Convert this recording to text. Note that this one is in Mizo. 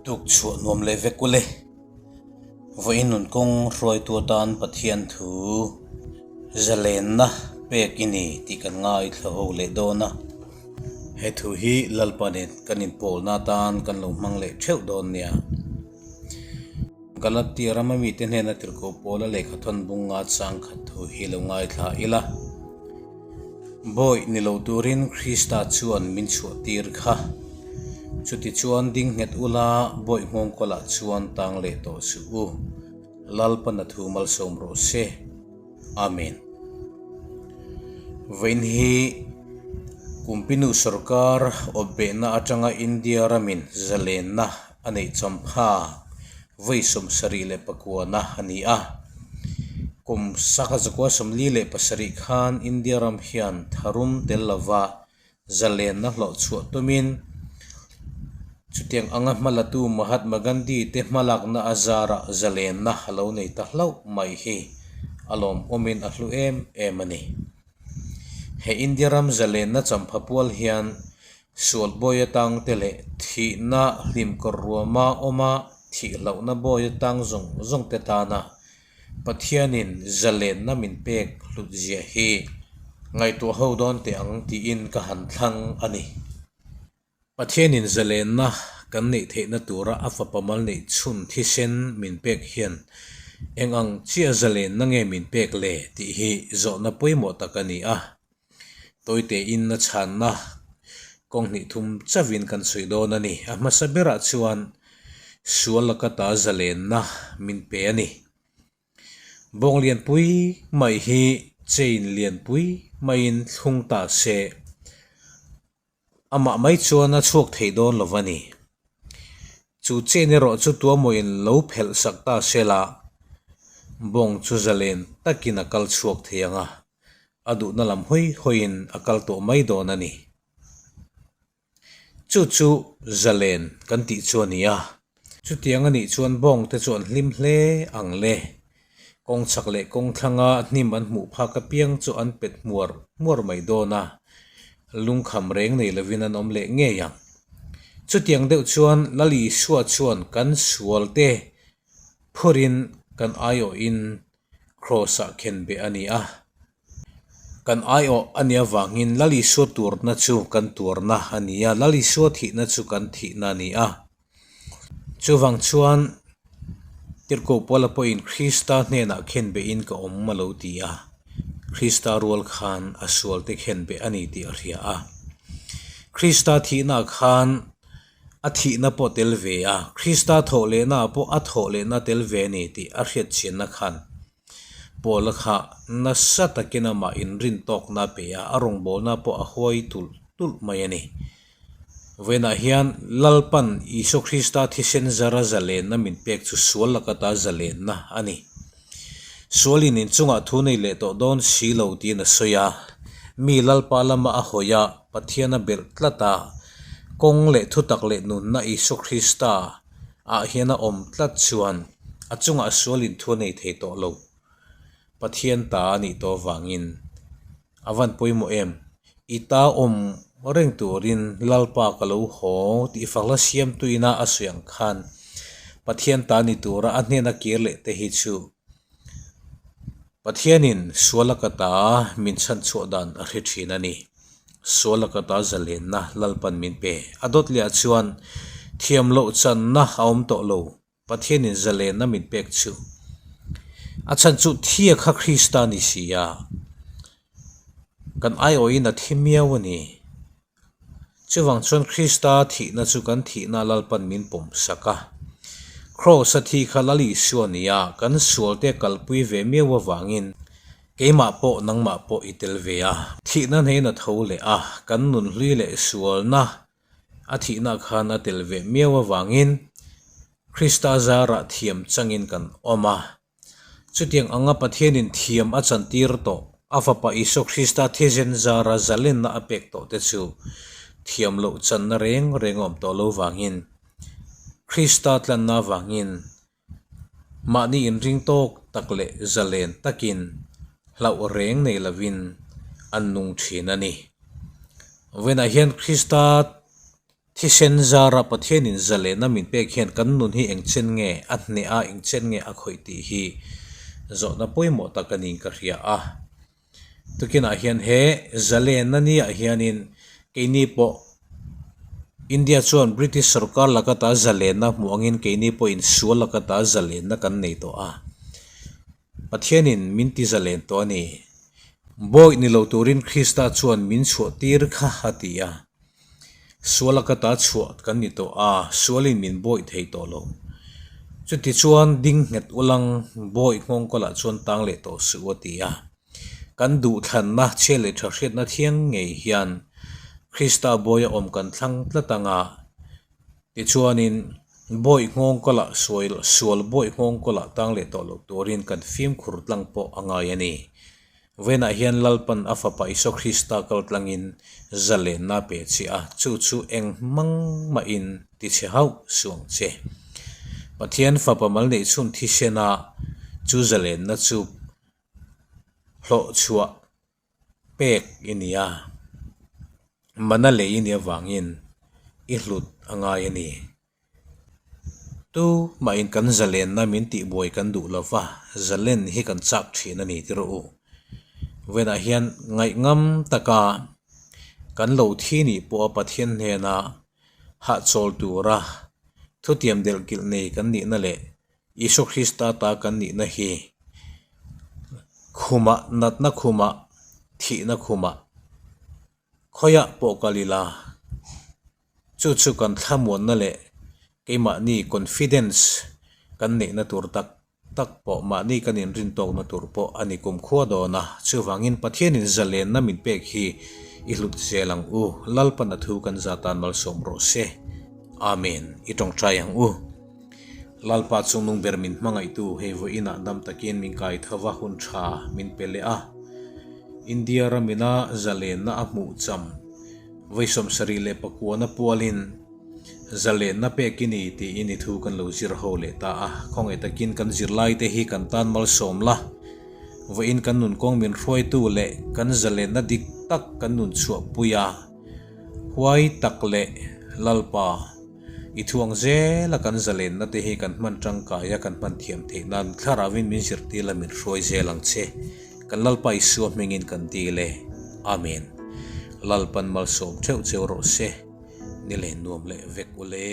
Tuk chhuah nuam leh vek ule. Vawiin nun kawng hruaitu atan Pathian thu zalenna pek i ni tih kan ngaithla ho leh dawn a. He thu hi Lalpa nen kan inpawlna atan kan lo hmang leh theuh dawn nia. Galatia rama mite hnena tirhkoh Paula lehkhathawn bunga changkhat thu hi lo ngaithla ila. Bawi ni lo turin Krista chuan min chhuah tir kha. Chuti chuan ding nghet ula bawi nghawng kawlah chuan tang leh tawh suh u. Lalpana thu malsawm rawh se. Amen. Vawiin hi Kumpinu sorkar awpbehna atanga India ramin zalenna a neih champha vawi 79 a ni a. Kum saka zakua 47 khan India ram hian tharum tel lova zalenna hlawh chhuah tumin chutiang anga hmalatu Mahatma Gandhi te hmalakna a zarah zalenna a lo nei ta hlauh mai hi a lawmawmin a hlu em em a ni. He India ram zalenna champha pual hian sual bawi atang te leh thihna hlimkawr ruama awma thihlohna bawi atang zawng zawng te tana Pathianin zalenna min pek hlut zia hi ngaihtuah ho dawn teh ang tiin ka han thlang a ni. Pathianin zalenna kan neih theihna tura a fapa mal neih chhun thisen min pek hian eng ang chiah zalenna nge min pek le tih hi zawhna pawimawh tak a ni a. Tawitein a chhanna kawng hnih thum chauhin kan sawi dawn a ni. A hmasa berah chuan sual laka ta zalenna min pe a ni. Bawng lianpui mai hi chain lianpui maiin thlung ta se. Amah mai chuan a chhuak thei dawn lo va ni. Chu chen erawh chu tuamawiin lo phelh sak ta se la, bawng chu zalen takin a kal chhuak thei ang a, a duhna lam hawi hawiin a kal tawh mai dawn a ni. Chu chu zalen kan tih chu a ni a. Chutiang a nih chuan bawng te chu an hlim hle ang le. Kawng chak leh kawng thlanga hnim an hmuh phak apiang chu an pet hmuar hmuar mai dawn a, lungkham reng nei lovin an awm leh ngei ang. Chutiang deuh chuan Lal Isua chuan kan sual te phurin kan aiawhin Kraws-ah khenbeh a ni a. Kan aiawh a nih avangin Lal Isua tuarna chu kan tuarna a ni a, Lal Isua thihna chu kan thihna a ni a. Chuvang chuan Tirhkoh Paula pawhin Krista hnenah khenbehin ka awm a lo ti a, Krista rual khan a sualte khenbeh a ni tih a hria a. Krista thihnaah khan a thihna pawh tel ve a, Krista thawh lehnaah pawh a thawh lehna tel ve a ni tih a hriatchhianna khan Paula kha nasa takin amah inrin tawkna a pe a, a rawngbawlna pawh a huai tulh tulh mai a ni. Vawiinah hian Lalpan Isua Krista thisen zara zalenna min pek chu sual lakata zalenna a ni. Sualin inchungah thu nei leh tawh dawn si lo tiin a sawi a, mi Lalpa lama a hawi a, Pathian a belh tlat a, kawng leh thutak leh nunna Isua Krista ah hian a awm tlat chuan a chungah sualin thu a nei thei tawh lo. Pathian ta a nih tawh avangin a van pawimawh em? I ta awm reng turin Lalpa ka lo haw tih fakla siamtuina a sawi ang khan Pathian ta ni tura a hnena kir leh te hi chu Pathianin sual a ka ta min chhanchhuah dan a hre thin a ni. Sual a ka ta zalenna Lalpan min pe. A dawt leh ah chuan thiam loh channa a awm tawh lo. Pathianin zalenna min pek chu a chhan chu thia kha Krista ni si a, kan aiawhin a thi miau a ni. Chuvang chuan Krista thihna chu kan thihna Lalpan min pawm sak a. Kraws a thi kha Lal Isua ni a, kan sualte a kalpui ve miau avangin keimah pawh nangmah pawh i tel ve a. Thihna hnen a tho leh a, kan nunhlui leh sualna A thihna khan a tel ve miau avangin Krista zarah thiam changin kan awm a. Chutiang anga Pathianin thiam a chantir tawh, a Fapa Isua Krista thisen zara zalenna a pek tawh te chu thiam loh channa reng reng a awm tawh lo vangin Krista tlanna avangin mahni inring tawk tak leh zalen takin hlauh reng nei lovin an nung thin a ni. Vawiinah hian Krista. Thisen zara Pathianin zalenna min pek hian kan nun hi eng chen nge a hneh a, eng chen nge a khawih tih hi zawhna pawimawh tak a niin ka hria a. Tukinah hian he zalenna niah hianin keini pawh India chuan British sorkar laka ta zalenna hmuh angin keini pawhin sual laka ta zalenna kan nei tawh a. Pathianin min ti zalen tawh a ni. Bawi ni lo turin Krista chuan min chhuah tir kha a ti a. Sual a ka ta chhuah kan ni tawh a, sualin min bawi thei tawh lo. Chuti chuan ding nghet ulang bawi nghawng kawlah chuan tang leh tawh suh a ti a. Kan duhthlanna chhia leh tha hriatna thiang ngei hian Krista bawi a awm kan thlang tlat anga Tichuanin, bawi nghawng kawlah sual sual bawi nghawng kawlah tang leh tawh loh turin kan fimkhur tlang pawh a ngai a ni. Vawiinah hian Lalpan a Fapa Isua Krista kal tlangin zalenna a pe che a, chu chu eng hmang mahin ti chhe hauh suh ang che. Pathian Fapa mal neih chhun thisena chu zalenna chu hlawhchhuah pek i ni a, mana lei i nih avangin i hlut a ngai a ni. Tu mahin kan zalenna min tihbuai kan duh lo va, zalen hi kan chak thin a ni ti rawh u. Vawiinah hian ngaihngam taka kan lo thi nih pawha Pathian hnena hahchawl tura thutiam delhkilh nei kan nihna leh Isua Krista ta kan nihna hi khumah, natna khumah, thihna khumah khawiah pawh kal ila, chu chu kan thlamuanna leh keimahni confidence kan neihna tur tak tak pawh mahni kan inrintawkna tur pawh a ni kumkhua dawn a. Chuvangin Pathianin zalenna min pek hi i hlut zel ang u. Lalpan a thu kan zatan malsawm rawh se. Amen. I tawngtai ang u. Lalpa chungnung ber min hmangaihtu hei vawiinah dam takin min kai tho va hun tha min pe leh a. India ramina zalenna a hmuh cham vawi 74 na pualin zalenna pek i ni tiin i thu kan lo zir ho leh ta a. Khawngaih takin kan zirlaite hi kan tan malsawm la. Vawiin kan nunkawng min hruaitu leh kan zalenna dik tak kan nun chhuahpui a. Huai tak leh Lalpa. I thuang zela kan zalenna te hi kan hman tangkai a, kan hman thiam theih nan Thlarauin min zirtir la min hruai zel ang che. Kan Lalpa Isua hmingin kan dil e. Amen. Lalpan malsawm theuh cheu rawh se. Ni leh nuam leh vek ule.